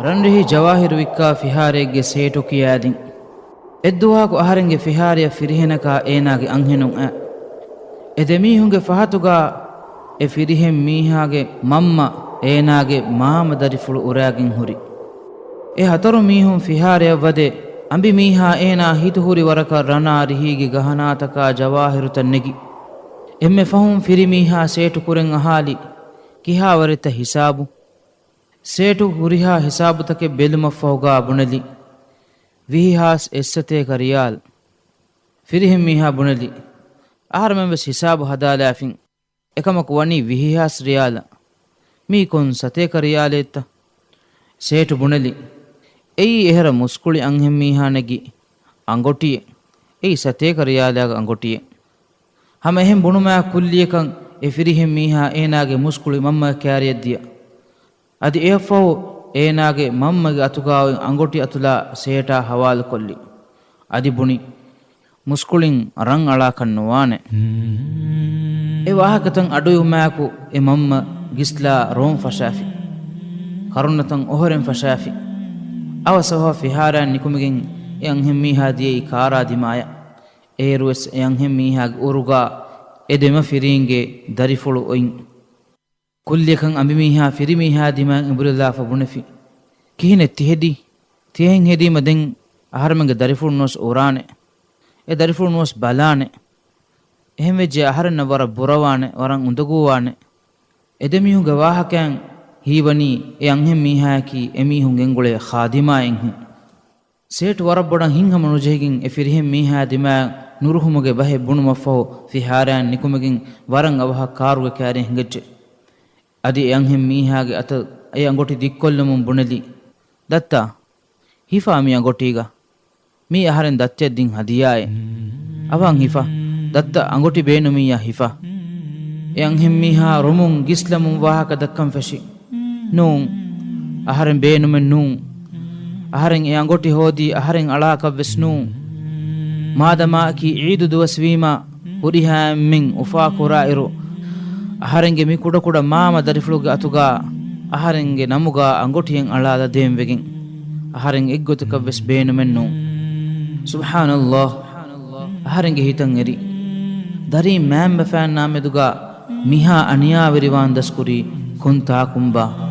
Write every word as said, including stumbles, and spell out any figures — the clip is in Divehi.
ރަންރިހި ޖަވާހިރު ވިއްކާ ފިހާރައެއްގެ ސޭޓު ކިޔާދިން. އެއްދުވަހަކު އަހަރެންގެ ފިހާރަޔަށް ފިރިހެނަކާ އޭނާގެ އަންހެނުން އައި. އެ ދެމީހުންގެ ފަހަތުގާ އެ ފިރިހެން މީހާގެ މަންމަ އޭނާގެ މާމަ ދަރިފުޅު އުރާގެން ހުރި. އެ ހަތަރު މީހުން ފިހާރަޔަށް ވަދެ، އަނބި މީހާ އޭނާ ހިތުހުރި ވަރަކަށް ރަނާ ރިހީގެ ގަހަނާތަކާ ޖަވާހިރުތައް ނެގި. އެންމެ ފަހުން ފިރިމީހާ ސޭޓު ކުރެން އަހާލި، ކިހާވަރެއްތަ ހިސާބު؟ ސޭޓު ހުރިހާ ހިސާބުތަކެއް ބެލުމަށްފަހުގާ ބުނެލި، ވިހި ހާސް އެއް ސަތޭކަ ރިޔާލް. ފިރިހެން މީހާ ބުނެލި، އަހަރެމެން ވެސް ހިސާބު ހަދާލާފިން. އެކަމަކު ވަނީ ވިހި ހާސް ރިޔާލަށް. މީ ކޮން ސަތޭކަ ރިޔާލެއްތަ؟ ސޭޓު ބުނެލި، އެއީ އެހެރަ މުސްކުޅި އަންހެން މީހާ ނެގި އަނގޮޓިއެއް. އެއީ ސަތޭކަ ރިޔާލާގެ އަނގޮޓިއެއް. ހަމަ އެހެން ބުނުމާ ކުއްލިއަކަށް އެ ފިރިހެން މީހާ އޭނާގެ މުސްކުޅި މަންމަ ކާރިއަށް ދިޔަ. އަދި އެއަށްފަހު އޭނާގެ މަންމަގެ އަތުގާ އޮތް އަނގޮޓި އަތުލާ ސޭޓާ ހަވާލުކޮށްލި. އަދި ބުނި، މުސްކުޅިން ރަން އަޅާކަށް ނުވާނެ. އެ ވާހަކަތައް އަޑުއިވުމާއެކު އެ މަންމަ ގިސްލާ ރޯން ފަށާފި. ކަރުނަތައް އޮހޮރެން ފަށާފި. އަވަސް އަވަހަށް ފިހާރައިން ނިކުމެގެން އެ އަންހެން މީހާ ދިޔައީ ކާރާ ދިމާޔަށް. އޭރުވެސް އެ އަންހެން މީހާގެ އުރުގާ އެ ދެމަ ފިރީންގެ ދަރިފުޅު އޮތް. ކުއްލިއަކަށް އަނބިމީހާ ފިރިމީހާ ދިމާއަށް އެނބުރިލާފަ ބުނެފި. ކިހިނެއް ތިހެދީ؟ ތިހެން ހެދީމަ ދެން އަހަރެމެންގެ ދަރިފުޅު ނުވެސް އުރާނެ. އެ ދަރިފުޅު ނުވެސް ބަލާނެ. އެހެންވެއްޖެ އަހަރެންނަށް ވަރަށް ބުރަވާނެ، ވަރަށް އުނދަގޫވާނެ. އެ ދެމީހުންގެ ވާހަކައިން ހީވަނީ އެ އަންހެން މީހާޔަކީ އެމީހުން ގެންގުޅޭ ޚާދިމާއެއްހެން. ސޭޓު ވަރަށް ބޮޑަށް ހިތްހަމަ ނުޖެހިގެން އެ ފިރިހެން މީހާ ދިމާއަށް ނުރުހުމުގެ ބަހެއް ބުނުމަށްފަހު ފިހާރައިން ނިކުމެގެން ވަރަށް އަވަހަށް ކާރުގެ ކާރިއަށް ހިނގައްޖެ. އަދި އެ އަންހެން މީހާގެ އަތަށް އެ އަނގޮޓި ދިއްކޮށްލަމުން ބުނެލި، ދައްތާ، ހިފާ މި އަނގޮޓީގަ. މީ އަހަރެން ދައްތަޔަށް ދިން ހަދިޔާއެއް. އަވަހަށް ހިފާ. ދައްތަ އަނގޮޓި ބޭނުމިއްޔާ ހިފާ. އެ އަންހެން މީހާ ރޮމުން ގިސްލަމުން ވާހަކަ ދައްކަން ފެށި. ނޫން. އަހަރެން ބޭނުމެއް ނޫން. އަހަރެން އެ އަނގޮޓި ހޯދީ އަހަރެން އަޅާކަށްވެސް ނޫން. މާދަމާއަކީ ޢީދު ދުވަސްވީމާ، ހުރިހާ އެންމެން އުފާކުރާއިރު، އަހަރެންގެ މި ކުޑަކުޑަ މާމަ ދަރިފުޅުގެ އަތުގާ އަހަރެންގެ ނަމުގާ އަނގޮޓިއެއް އަޅާލަދޭން ވެގެން، އަހަރެން އެއްގޮތަކަށްވެސް ބޭނުމެއް ނޫން. ސުބްޙާނަﷲ. އަހަރެންގެ ހިތަށް އެރި. ދަރީން މާތް ބަފައިންނާ މެދުގާ މިހާ އަނިޔާވެރިވާން ދަސްކުރީ ކޮން ތާކުންބާ؟